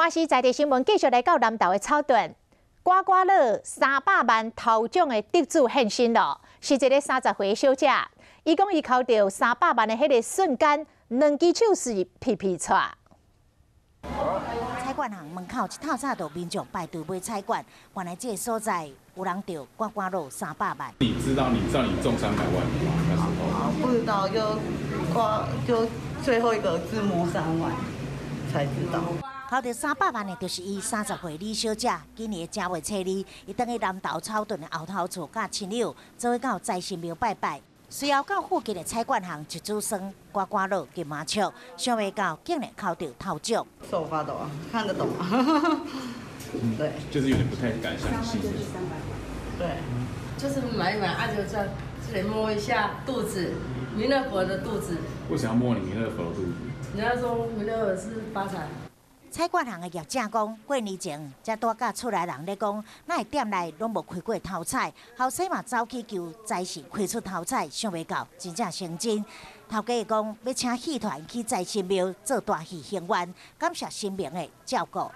華視在地新聞繼續來到南投的草屯，刮刮樂三百萬頭獎的得主現身咯，是一个30歲小姐。伊講伊抽著三百萬的彼个瞬間，兩支手是皮皮掣。彩券行門口一透早就民眾排隊買彩券，原來這个所在有人著刮刮樂三百萬。你知道你中三百萬嗎？那時候不知道，就刮就最後一個字摸3萬才知道。抽著三百萬的，就是伊30歲李小姐。今年正月初二，伊轉去南投草屯的後頭厝，佮親友做伙到財神廟拜拜。隨後到附近的彩券行一注耍刮刮樂金麻雀，想袂到竟然抽著頭獎。手發抖啊，看得懂啊。對，就是有點不太敢相信。對，就是買一買，啊就這這裡摸一下肚子，彌勒佛的肚子。為什麼要摸你彌勒佛的肚子？人家說彌勒佛是發財。彩券行的業者講，過年前才拄佮厝內人咧講，哪會店內攏無開過頭彩，後生嘛走去求財神開出頭彩，想袂到真正成真。頭家講欲請戲團去財神廟做大戲還願，感謝神明的照顧。